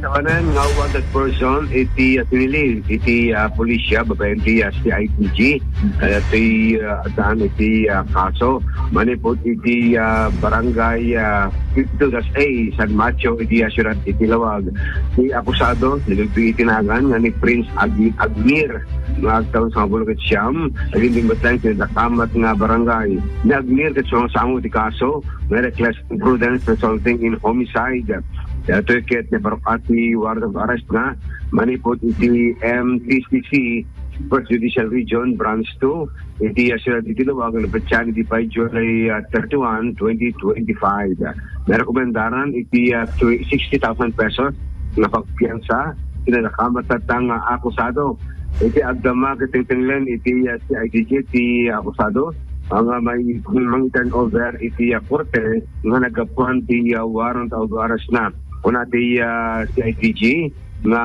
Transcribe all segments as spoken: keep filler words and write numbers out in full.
Tawanan nga wanted person iti, ah, pinili iti, ah, pulisya babaen ti, ah, C I D G. Kaya iti, ah, addaan iti, ah, kaso manipud iti, ah, barangay, ah, fifty-two dash A, San Mateo, iti, ah, siyudad iti Laoag. Ti akusado, nilugpi iti nagan nga ni Prince Ag-, Agmir, nga agtaon sangapulo ket siam, agindingbatang iti nadakamat nga barangay. Ni Agmir ket sumangsamo iti kaso nga reckless imprudence resulting in homicide. Daytoy ket nabaruk-at ti warrant of arrest na manipud iti M T C C First Judicial Region, Branch two, iti, ah, siyudad iti Laoag, napetsa iti pay July, ah, thirty-one, twenty twenty-five. Narekomendaran iti, ah, tw-, sixty thousand pesos nga pagpiansa ti nadakamat tatta nga akusado. Iti agdama ket tengtenglen iti, ah, C I D G ti akusado, ah, nga may, mangturn over iti, ah, korte nga naggapuan ti, ah, warrant of arrest na. Kuna ti, ah, C I D G nga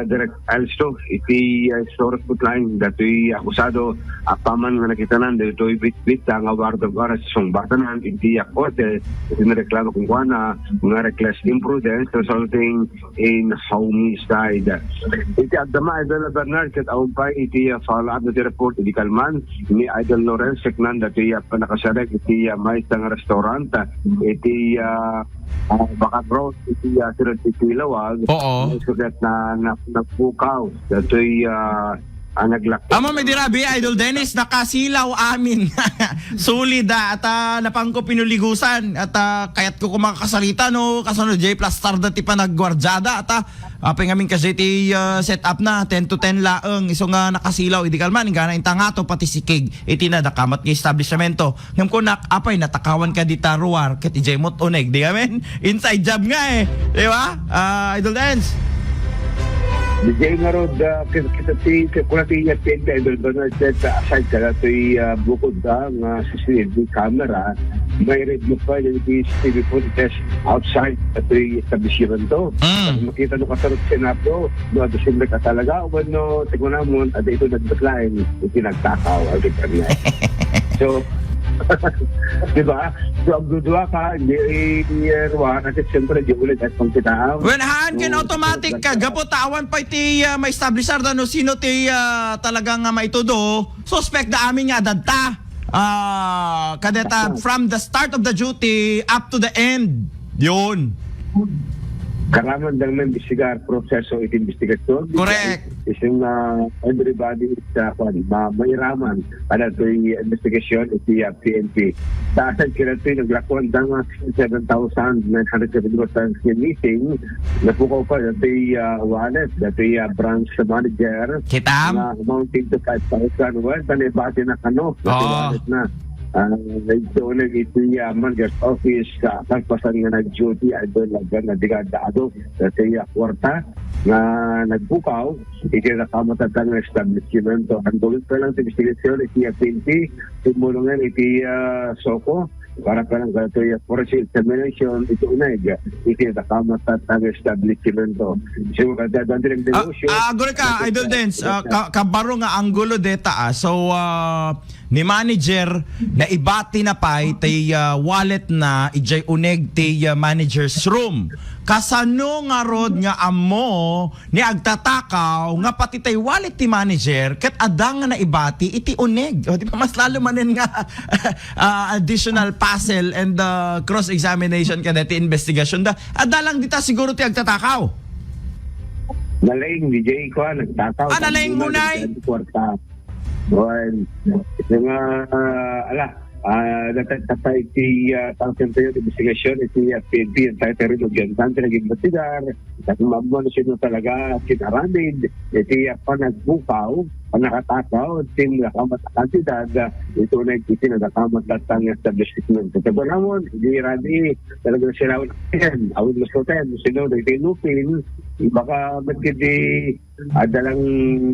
Direk Elsto iti, ah, Soros Putlaing, datoy akusado, apaman nga nakitanan datoy bitbit nga warrant of arrest, sungbatanan iti, ah, korte iti nareklamo kenkuana nga reckless imprudence resulting in homicide. Iti agdama, Idol Bernard, ket awan pay iti, ah, follow-up iti report iti kalman ni Idol Lawrence Secnan, datoy, ah, pannakaserrek iti, ah, maysa nga restaurant, ah, iti, ah, ah, Bacan Road, iti, ah, siyudad iti Laoag. Oo. Maysa ket na, na, nagpukaw. Datoy, ah, ah, naglak- Amo, may dirabi, Idol Dennis, nakasilaw amin. Solid, ah, at, ah, napangko pinuligusan, at, ah, kayat ko kumakasarita, no, kasano, Jay Plastarda ti panagguardiada, at, ah, apay ngamin kasi ti, ah, set up na, ten to ten laeng, isu nga nakasilaw, idi kalman, ingana intangato, pati sikig, iti nadakamat nga establishmento. Ngem kunak, apay, natakawan ka dita ruar, ket idiay met uneg, di amin? Inside job nga eh. Di ba? Ah, Idol Dance. D J nga rod, ah, kita, kita ti, ti, kuna ti F P N P, Idol Bernard, ket, ah, aside ka datoy, ah, bukod, ah, nga C C T V camera, may review pa yung C C T V footage outside datoy establishment to. Mm. Makita no kasarot senaryo, no, adu siyempre ka talaga, wenno, ti kunamon, adu ito nagbaklain, iti nagtakaw, Idol Bernard. So, di ba? So, agdudua ka, di, di, eh, ruwa, kasi siyempre, di ulit at pangkitaam. Well, haan ken automatic ka, gapu ta awan pay ti, ah, maestablisar da no sino ti, ah, talagang, ah, maitudo, suspect da amin nga adda. Ah, kadeta, from the start of the duty up to the end. Yun. Karaman dang maimbestigar, proseso iti investigasyon. Correct. Isu nga everybody is, ah, kwan, ma-, mairaman kada toy investigasyon iti, ah, P N P. Sa aside kadatoy, naglakuan da nga seven thousand nine hundred seventy-one times nga missing. Napukaw pa datoy, ah, wallet, datoy, ah, branch manager. Kitam? Nga amounting to five thousand. Well, tan ibati na kano. Datoy wallet na. Ah, ito na iti, ah, manager's office, ah, kalpasan nga nag-duty, Idol, laban na di ka daado. Datoy, ah, kwarta nga nagpukaw, iti nakamatatan nga establishmento. Ang gulit pa lang sa investigasyon, iti P N P, tumulungan iti, ah, SOCO, para pa lang kato yung forensic examination, iti uneg, iti nakamatatan nga establishmento. So, kada dandang Ah, negosyo, ah, agora ka, nagkita-, Idol Dens, ah, ka-, kabaro nga anggulo deta, ah. So, ah, ni manager, naibati na pay, tay, ah, wallet na, ijay uneg, tay, ah, manager's room. Kasano nga rod nga ammo, ni agtatakaw nga pati tay wallet ti manager ket adda nga naibati iti uneg. O, di ba, mas lalo manen nga, ah, additional puzzle and, ah, cross-examination kada ti investigasyon da. Adda lang dita siguro ti agtatakaw. Nalaing, D J, ko, nagtakaw. Ah, nalaing mo, Nay? Kwarta. Wen, nga, ah, ala, ah, natatapay ti, ah, tangken tayo investigasyon iti, ah, P N P, ang tayo tayo rin, ugyan, tan, nag-imbestigar, at mamano sino talaga kinaramid, iti, ah, panagbukaw, panakatakaw, tin nakamat a kantidad, ah, ito na iti nadakamat datang establishment. Sa Banamon, di radi, talaga sila, yan, awid mas hotel, sino, iti Lupin, baka, ba't hindi, Adda lang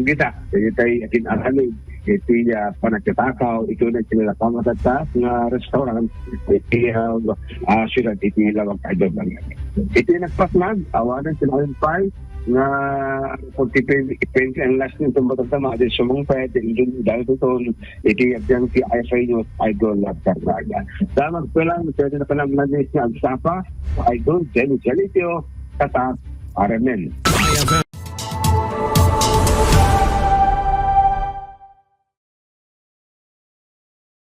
dita, dagitay akin-aramid iti, ah, panagtatakaw, iti uneg ti nakamatata nga restaurant, iti, ah, ah, siyudad iti Laoag, Idol Bernard. Iti nagpasnag, awanan ti naimpay nga kung ti pen-, pen-, ang last name itong batang tama, adi sumangpay, iti Indian Dahil Tuton, iti agyan ti Wi-Fi News, Idol Bernard. Sa magpalang, pwede na pala manis nga agsapa, Idol Jenny Jalitio, Tatak, R M N.